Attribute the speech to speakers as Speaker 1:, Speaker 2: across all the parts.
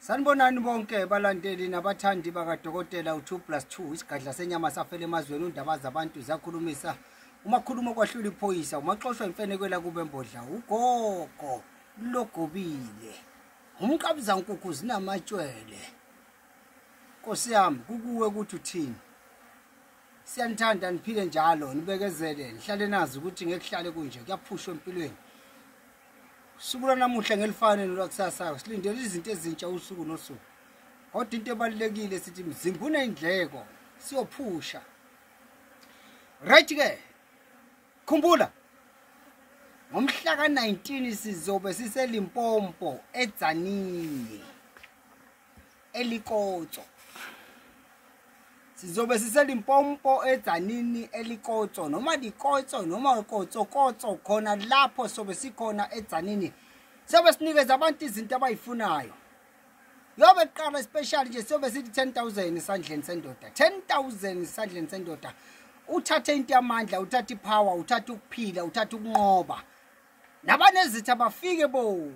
Speaker 1: Sanibonani bonke balandeli nabathandi bakaDokotela u2 + 2 isigadla senyama safela emazweni undaba zabantu zakhulumisa umakhuluma kwahlula iphoyisa umaxoshwa imfenekwela kube mbodla ugogo logobile umqabuza nkukhu zinamatshwele. Nkosi yami kukuwe ukuthi uthini. Siyanithanda niphile njalo nibekezele nihlale nazi ukuthi ngeke kuhlale kunje kuyaphushwa empilweni. Usuku lwanamuhla ngelifane nolwakusasa silindele izinto ezintsha usuku nosuku. Kodwa into ebalulekile sithi mzimba unendleko siyophusha. Right ke. Khumbula ngomhla ka-19 sizobe siseLimpopo eDzanini eLikotso. Sizobe siseLimpopo eDzanini eLikotso noma Likotso noma Kotso Kotso khona lapho sobe sikhona eDzanini. Sobe sinikeza abantu izinto abayifunayo. Yobe kuqala special nje sobe sithi 10,000 esandleni sendoda. 10,000 esandleni sendoda. Uthathe into yamandla, uthathe ipower, uthathe ukuphila, uthathe ukunqoba. Nabanezitha bafike bo.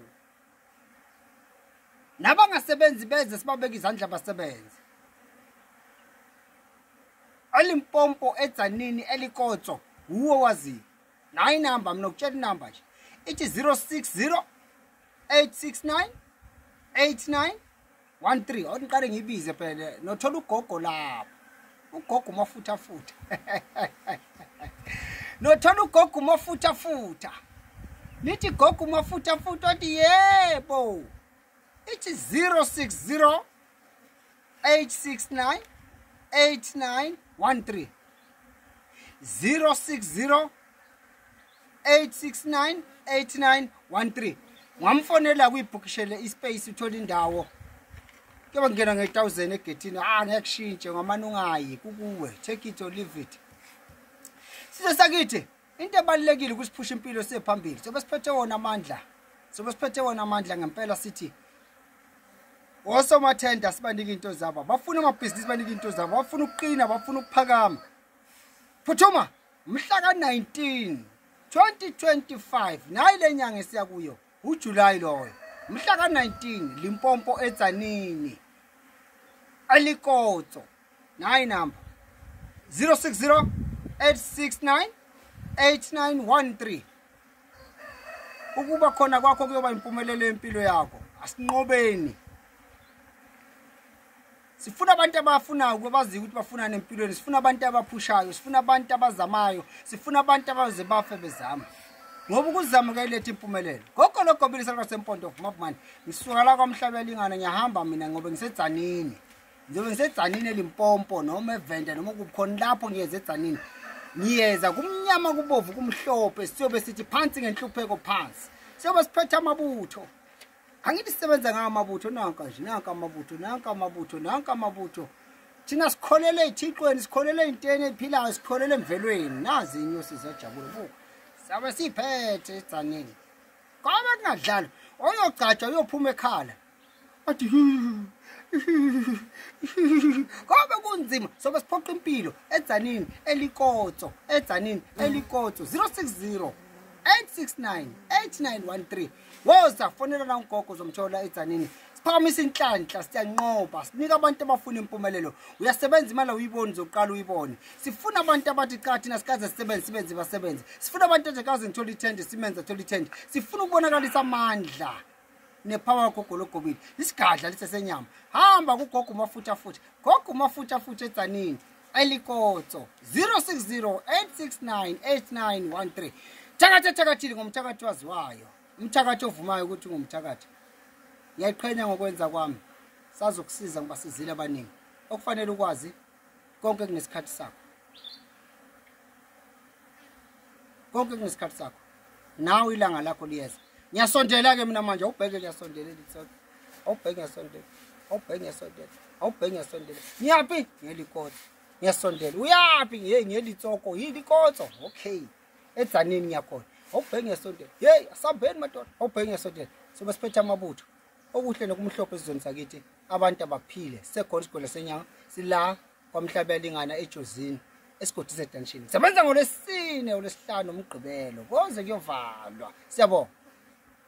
Speaker 1: Nabangasebenzi beze sibabeka izandla basebenze. eLimpopo eDzanini eLikotso uwo waziyo. Nayi inamba mina ngikutshela inamba nje. Ithi 060 869 8913. Awuniqale ngiyibize phela nothola ugogo lapho. Ugogo mafutha futha. Nothola ugogo mafutha futha. Nithi gogo mafutha futha othi yebo. Ithi 060 869 8913. 060 869 8913. Ngamfonela kuyibhukishele ispace uthola indawo. Kuyoba ngena nge1000 egethini. Ah ngeke kushintshe ngamane ungayi kukuwe. Take it or leave it. Size sakithi into ebalulekile ukusiphusha impilo siye phambili. Sobe siphethe wona amandla. Sobe siphethe wona amandla ngempela sithi osomathenda sibanike into zabo. Bafuna amabhizinisi banike into zabo. Bafuna ukuqina, bafuna ukuphakama. Phuthuma mhla ka-19 2025 nayi le nyanga esiya kuyo uJuly loyo. Mhla ka-19 Limpopo eDzanini eLikotso. Nayi number 060 869 8913. Ukuba khona kwakho kuyoba impumelelo yempilo yakho. Asinqobeni. Sifuna abantu abafunayo abaziyo ukuthi bafunani empilweni. Sifuna abantu abaphushayo, sifuna abantu abazamayo, sifuna abantu abaze bafe bezama. Ngoba ukuzama kuyayiletha impumelelo. Gogo logobile sasempondo vumavumani. Ngisuka la kwaMhlaba elingana ngiyahamba mina ngoba ngiseDzanini. Ngizobe ngiseDzanini eLimpopo noma eVenda noma kukhona lapho ngiyeza eDzanini. Ngiyeza kumnyama kubovu kumhlophe siyobe sithi phansi ngenhlupheko phansi. Siyobe siphethe amabutho. Angithi sisebenza ngamabutho nanka nje nanka amabutho nanka amabutho nanka amabutho. Thina sikholele ezithixweni, sikholele ezintweni eziphilayo, sikholele emvelweni. Nazi inyosi ziyajabula buka. Sabe siphethe eDzanini. Kwabe kungadlala oyogcatshwa uyophuma ekhala. Athi kwabe kunzima sobe siphoqa impilo eDzanini eLikotso eDzanini eLikotso 060 869 8913. Woza fonela la ugogo uzomthola eDzanini. Siphakamisa inhlanhla siyanqoba sinika abantu abafuna impumelelo. Uyasebenza imali uyibone uzoqala uyibone. Sifuna abantu abathi cha thina sikaze sisebenze sibenze basebenze. Sifuna abantu athi kaze ngithola ithende simenze athola ithende. Sifuna ukubonakalisa amandla nepower gogo logobile. Isigadla lisesenyama. Hamba kugogo mafutha futha. Gogo mafutha futha eDzanini eLikotso 060 869 8913. Thakatha thakathile ngomthakathi waziwayo. Umthakathi ovumayo ukuthi ungumthakathi. Ngiyayiqhenya ngokwenza kwami. Sazokusiza ngibasizile abaningi. Okufanele ukwazi konke kunesikhathi sakho. Konke kunesikhathi sakho. Nawe ilanga lakho liyeza. Ngiyasondela ke mina manje awubheke ngiyasondela elitsotsi. Awubheke ngiyasondela. Awubheke ngiyasondela. Awubheke ngiyasondela. Ngiyaphi? NgeLikotso. Ngiyasondela. Uyapi? Hey ngelitsoko. Yilikotso. Okay. eDzanini ngiyakhona. Awubheke ngiyasondela. Hey asambeni madoda. Awubheke ngiyasondela. Sobe siphethe amabutho. Okuhle nokumhlophe esizweni sakithi abantu abaphile. Sekhona isigwele senyanga sila kwaMhlaba elingana eJozini esigodini seDanshini. Sebenza ngolwesine olwesihlanu umgqibelo koze kuyovalwa. Siyabonga.